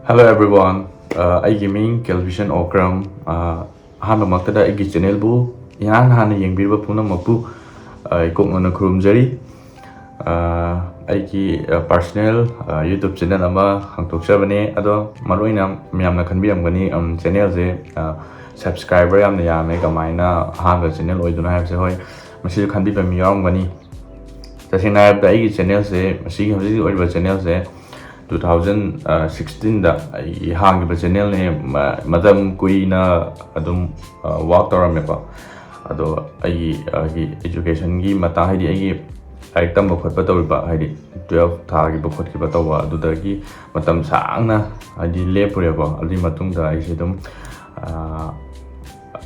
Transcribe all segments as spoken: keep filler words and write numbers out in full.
Hello everyone, ꯑ, ꯑꯩꯒꯤ ꯃꯤꯡ ꯀꯦꯜꯕꯤꯁꯟ ꯑꯣꯀ꯭ꯔꯝ꯫ ꯑ, ꯑꯍꯥꯟꯕꯃꯛꯇꯗ ꯑꯩꯒꯤ ꯆꯦꯅꯦꯜꯕꯨ ꯏꯍꯥꯟ ꯍꯥꯟꯅ ꯌꯦꯡꯕꯤꯔꯤꯕ ꯄꯨꯝꯅꯃꯛꯄꯨ, ꯑ, ꯏꯀꯣꯛꯅꯅ ꯈꯨꯔꯨꯝꯖꯔꯤ꯫ ꯑ, ꯑꯩꯒꯤ, ꯑ, personal, ꯑ, YouTube channel ꯑꯃ ꯍꯥꯡꯗꯣꯛꯆꯕꯅꯦ꯫ ꯑꯗꯣ ꯃꯔꯨꯑꯣꯏꯅ ꯃꯌꯥꯝꯅ ꯈꯟꯕꯤꯔꯝꯒꯅꯤ, ꯎꯝ, ꯆꯦꯅꯦꯜꯁꯦ, ꯑ, subscriber ꯌꯥꯝꯅ ꯌꯥꯝꯃꯦ, ꯀꯃꯥꯏꯅ ꯑꯍꯥꯟꯕ ꯆꯦꯅꯦꯜ ꯑꯣꯏꯗꯣꯏꯅꯣ ꯍꯥꯏꯕꯁꯦ꯫ ꯍꯣꯏ, ꯃꯁꯤꯁꯨ ꯈꯟꯕꯤꯕ ꯃꯤ ꯌꯥꯎꯔꯝꯒꯅꯤ꯫ ꯇꯁꯦꯡꯅ ꯍꯥꯏꯔꯕꯗ ꯑꯩꯒꯤ ꯆꯦꯅꯦꯜꯁꯦ, ꯃꯁꯤꯒꯤ ꯍꯧꯖꯤꯛ ꯍꯧꯖꯤꯛ ꯑꯣꯏꯔꯤꯕ ꯆꯦꯅꯦꯜꯁꯦ two thousand sixteenꯗ ꯑꯩ ꯍꯥꯡꯈꯤꯕ ꯆꯦꯅꯦꯜꯅꯦ꯫ ꯃ-, ꯃꯇꯝ ꯀꯨꯏꯅ ꯑꯗꯨꯝ, ꯑ, work ꯇꯧꯔꯝꯃꯦꯀꯣ꯫ ꯑꯗꯣ ꯑꯩꯒꯤ, ꯑꯩꯒꯤ educationꯒꯤ ꯃꯇꯥꯡ, ꯍꯥꯏꯗꯤ ꯑꯩꯒꯤ ꯂꯥꯏꯔꯤꯛ ꯇꯝꯕ ꯈꯣꯠꯄ ꯇꯧꯔꯤꯕ, ꯍꯥꯏꯗꯤ twelve ꯊꯥꯈꯤꯕ ꯈꯣꯠꯈꯤꯕ ꯇꯧꯕ, ꯑꯗꯨꯗꯒꯤ ꯃꯇꯝ ꯁꯥꯡꯅ ꯍꯥꯏꯗꯤ ꯂꯦꯞꯄꯨꯔꯦꯀꯣ꯫ ꯑꯗꯨꯒꯤ ꯃꯇꯨꯡꯗ ꯑꯩꯁꯦ ꯑꯗꯨꯝ, ꯑ,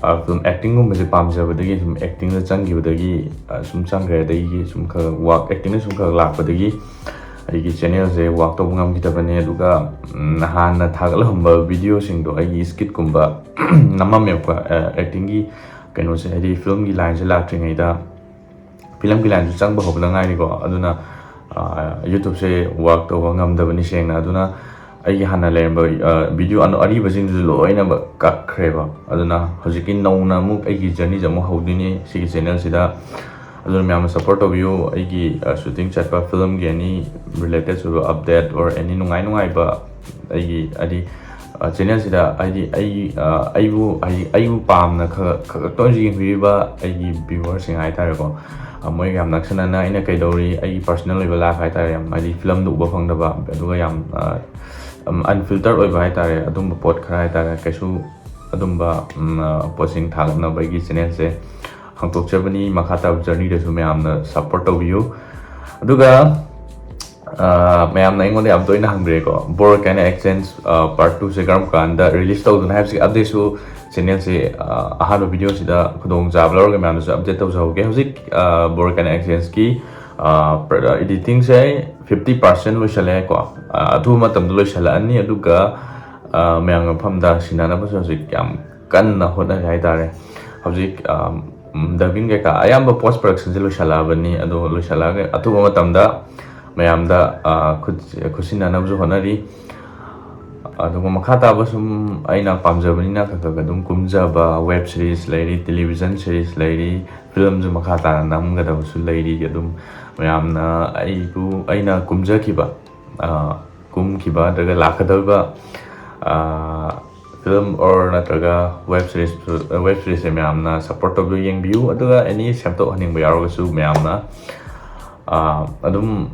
ꯑ, film actingꯒꯨꯝꯕꯁꯦ ꯄꯥꯝꯖꯕꯗꯒꯤ ꯁꯨꯝ actingꯗ ꯆꯪꯈꯤꯕꯗꯒꯤ, ꯑ, ꯁꯨꯝ ꯆꯪꯈ꯭ꯔꯦ꯫ ꯑꯗꯒꯤ ꯁꯨꯝ ꯈꯔ work, actingꯅ ꯁꯨꯝ ꯈꯔ ꯂꯥꯛꯄꯗꯒꯤ ꯑꯩꯒꯤ ꯆꯦꯅꯦꯜꯁꯦ work ꯇꯧꯕ ꯉꯝꯈꯤꯗꯕꯅꯦ꯫ ꯑꯗꯨꯒ, ꯎꯝ, ꯍꯥꯟꯅ ꯊꯥꯒꯠꯂꯝꯕ videoꯁꯤꯡꯗꯣ, ꯑꯩꯒꯤ skitꯀꯨꯝꯕ ꯅꯝꯃꯝꯃꯦꯕꯀꯣ, ꯑ, actingꯒꯤ ꯀꯩꯅꯣꯁꯦ, ꯍꯥꯏꯗꯤ filmꯒꯤ lineꯁꯦ ꯂꯥꯛꯇ꯭ꯔꯤꯉꯩꯗ꯫ Filmꯒꯤ lineꯁꯨ ꯆꯪꯕ ꯍꯧꯕꯗ ꯉꯥꯏꯔꯤꯀꯣ꯫ ꯑꯗꯨꯅ, ꯑ, YouTubeꯁꯦ work ꯇꯧꯕ ꯉꯝꯗꯕꯅꯤ ꯁꯦꯡꯅ꯫ ꯑꯗꯨꯅ ꯑꯩꯒꯤ ꯍꯥꯟꯅ ꯂꯩꯔꯝꯕ, ꯑ, video ꯑꯅ-, ꯑꯔꯤꯕꯁꯤꯡꯗꯨꯁꯨ ꯂꯣꯏꯅꯃꯛ ꯀꯛꯈ꯭ꯔꯦꯕ꯫ ꯑꯗꯨꯅ ꯍꯧꯖꯤꯛꯀꯤ ꯅꯧꯅ ꯑꯃꯨꯛ ꯑꯩꯒꯤ journeyꯁꯦ ꯑꯃꯨꯛ ꯍꯧꯗꯣꯏꯅꯤ ꯁꯤꯒꯤ channelꯁꯤꯗ꯫ ꯑꯗꯨꯅ ꯃꯌꯥꯝꯅ support ꯇꯧꯕꯤꯌꯨ꯫ ꯑꯩꯒꯤ, ꯑ, shooting ꯆꯠꯄ filmꯒꯤ any related ꯑꯣꯏꯕ update or any ꯅꯨꯡꯉꯥꯏ ꯅꯨꯡꯉꯥꯏꯕ ꯑꯩꯒꯤ, ꯍꯥꯏꯗꯤ, ꯑ, channelꯁꯤꯗ, ꯍꯥꯏꯗꯤ, ꯑꯩ, ꯑ, ꯑꯩꯕꯨ, ꯍꯥꯏꯗꯤ, ꯑꯩꯕꯨ ꯄꯥꯝꯅ ꯈ-, ꯈ-, ꯈꯛꯇ ꯑꯣꯏꯔꯁꯨ ꯌꯦꯡꯕꯤꯔꯤꯕ ꯑꯩꯒꯤ viewerꯁꯤꯡ ꯍꯥꯏꯇꯥꯔꯦꯀꯣ꯫ ꯑ, ꯃꯣꯏꯒ ꯌꯥꯝ ꯅꯛꯁꯟꯅꯅ ꯑꯩꯅ ꯀꯩꯗꯧꯔꯤ, ꯑꯩꯒꯤ personal ꯑꯣꯏꯕ life ꯍꯥꯏꯇꯥꯔꯦ, ꯌꯥꯝ, ꯍꯥꯏꯗꯤ, filmꯗ ꯎꯕ ꯐꯪꯗꯕ, ꯑꯗꯨꯒ ꯌꯥꯝ, ꯑ, ꯎꯝ, unfiltered ꯑꯣꯏꯕ ꯍꯥꯏꯇꯥꯔꯦ, ꯑꯗꯨꯝꯕ ꯄꯣꯠ ꯈꯔ ꯍꯥꯏꯇꯥꯔꯦ, ꯀꯩꯁꯨ ꯑꯗꯨꯝꯕ, ꯎꯝ, ꯑ, ꯄꯣꯠꯁꯤꯡ ꯊꯥꯒꯠꯅꯕ ꯑꯩꯒꯤ channelꯁꯦ ꯍꯥꯡꯗꯣꯛꯆꯕꯅꯤ꯫ ꯃꯈꯥ ꯇꯥꯕ journeyꯗꯁꯨ ꯃꯌꯥꯝꯅ support ꯇꯧꯕꯤꯌꯨ꯫ ꯑꯗꯨꯒ, ꯑ, ꯃꯌꯥꯝꯅ ꯑꯩꯉꯣꯟꯗ ꯌꯥꯝ ꯇꯣꯏꯅ ꯍꯪꯕꯤꯔꯦꯀꯣ, ꯕꯣꯔ ꯀꯥꯏꯅ Exchange, ꯑ, part twoꯁꯦ ꯀꯔꯝ ꯀꯥꯟꯗ release ꯇꯧꯗꯣꯏꯅꯣ ꯍꯥꯏꯕꯁꯤꯒꯤ updateꯁꯨ channelꯁꯦ, ꯑ, ꯑꯍꯥꯟꯕ videoꯁꯤꯗ ꯈꯨꯗꯣꯡꯆꯥꯕ ꯂꯧꯔꯒ ꯃꯌꯥꯝꯗꯁꯨ update ꯇꯧꯖꯍꯧꯒꯦ꯫ ꯍꯧꯖꯤꯛ, ꯑ, ꯕꯣꯔ ꯀꯥꯏꯅ Exchangekꯤ, ꯑ, ꯄ꯭ꯔ-, editingꯁꯦ fifty percent ꯂꯣꯏꯁꯜꯂꯦꯀꯣ꯫ ꯑ, ꯑꯊꯨꯕ ꯃꯇꯝꯗ ꯂꯣꯏꯁꯜꯂꯛꯑꯅꯤ꯫ ꯑꯗꯨꯒ, ꯑ, ꯃꯌꯥꯝꯒꯤ ꯃꯐꯝꯗ ꯁꯤꯟꯅꯅꯕꯁꯨ ꯍꯧꯖꯤꯛ ꯌꯥꯝ ꯀꯟꯅ ꯍꯣꯠꯅꯔꯤ ꯍꯥꯏꯇꯥꯔꯦ꯫ ꯍꯧꯖꯤꯛ, ꯑ, ꯎꯝ, dubbing ꯀꯩꯀꯥ ꯑꯌꯥꯝꯕ post productionꯁꯦ ꯂꯣꯏꯁꯜꯂꯛꯑꯕꯅꯤ꯫ ꯑꯗꯣ ꯂꯣꯏꯁꯜꯂꯛꯑꯒ ꯑꯊꯨꯕ ꯃꯇꯝꯗ ꯃꯌꯥꯝꯗ, ꯑ, ꯈꯨꯠ-, ꯈꯨꯠꯁꯤꯟꯅꯅꯕꯁꯨ ꯍꯣꯠꯅꯔꯤ꯫ ꯑꯗꯨꯒ ꯃꯈꯥ ꯇꯥꯕ ꯁꯨꯝ ꯑꯩꯅ ꯄꯥꯝꯖꯕꯅꯤꯅ ꯈꯔ ꯈꯔ ꯑꯗꯨꯝ ꯀꯨꯝꯖꯕ web series ꯂꯩꯔꯤ, television series ꯂꯩꯔꯤ, filmꯁꯨ ꯃꯈꯥ ꯇꯥꯅ ꯅꯝꯒꯗꯕꯁꯨ ꯂꯩꯔꯤ꯫ ꯑꯗꯨꯝ ꯃꯌꯥꯝꯅ ꯑꯩꯕꯨ, ꯑꯩꯅ ꯀꯨꯝꯖꯈꯤꯕ, ꯑ, ꯀꯨꯝꯈꯤꯕ ꯅꯠꯇ꯭ꯔꯒ ꯂꯥꯛꯀꯗꯧꯔꯤꯕ, ꯑ, film or ꯅꯠꯇ꯭ꯔꯒ web series, web seriesꯁꯦ ꯃꯌꯥꯝꯅ support ꯇꯧꯕꯤꯌꯨ, ꯌꯦꯡꯕꯤꯌꯨ꯫ ꯑꯗꯨꯒ any ꯁꯦꯝꯗꯣꯛꯍꯟꯅꯤꯡꯕ ꯌꯥꯎꯔꯒꯁꯨ ꯃꯌꯥꯝꯅ, ꯑ, ꯑꯗꯨꯝ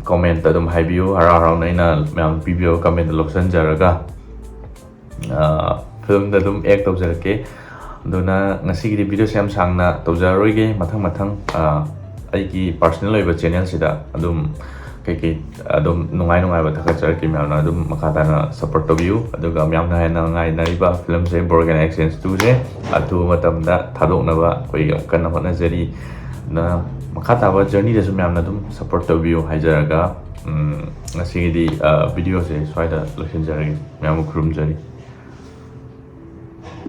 comment ꯑꯗꯨꯝ ꯍꯥꯏꯕꯤꯌꯨ꯫ ꯍꯔꯥꯎ ꯍꯔꯥꯎꯅ ꯑꯩꯅ ꯃꯌꯥꯝ ꯄꯤꯕꯤꯌꯣ comment ꯂꯧꯁꯤꯟꯖꯔꯒ, ꯑ, filmꯗ ꯑꯗꯨꯝ act ꯇꯧꯖꯔꯛꯀꯦ꯫ ꯑꯗꯨꯅ ꯉꯁꯤꯒꯤꯗꯤ videoꯁꯦ ꯌꯥꯝ ꯁꯥꯡꯅ ꯇꯧꯖꯔꯔꯣꯏꯒꯦ꯫ ꯃꯊꯪ ꯃꯊꯪ, ꯑ, ꯑꯩꯒꯤ personal ꯑꯣꯏꯕ channelꯁꯤꯗ ꯑꯗꯨꯝ ꯀꯩꯀꯩ ꯑꯗꯨꯝ ꯅꯨꯡꯉꯥꯏ ꯅꯨꯡꯉꯥꯏꯕ ꯊꯥꯒꯠꯆꯔꯛꯀꯦ꯫ ꯃꯌꯥꯝꯅ ꯑꯗꯨꯝ ꯃꯈꯥ ꯇꯥꯅ support ꯇꯧꯕꯤꯌꯨ꯫ ꯑꯗꯨꯒ ꯃꯌꯥꯝꯅ ꯍꯦꯟꯅ ꯉꯥꯏꯅꯔꯤꯕ filmꯁꯦ Borgen Exchange twoꯁꯦ ꯑꯊꯨꯕ ꯃꯇꯝꯗ ꯊꯥꯗꯣꯛꯅꯕ ꯑꯩꯈꯣꯏ ꯌꯥꯝ ꯀꯟꯅ ꯍꯣꯠꯅꯖꯔꯤ꯫ ꯑꯗꯨꯅ ꯃꯈꯥ ꯇꯥꯕ journeyꯗꯁꯨ ꯃꯌꯥꯝꯅ ꯑꯗꯨꯝ support ꯇꯧꯕꯤꯌꯨ ꯍꯥꯏꯖꯔꯒ, ꯎꯝ, ꯉꯁꯤꯒꯤꯗꯤ, ꯑ, videoꯁꯦ ꯁ꯭ꯋꯥꯏꯗ ꯂꯣꯏꯁꯤꯟꯖꯔꯒꯦ꯫ ꯃꯌꯥꯝꯕꯨ ꯈꯨꯔꯨꯝꯖꯔꯤ꯫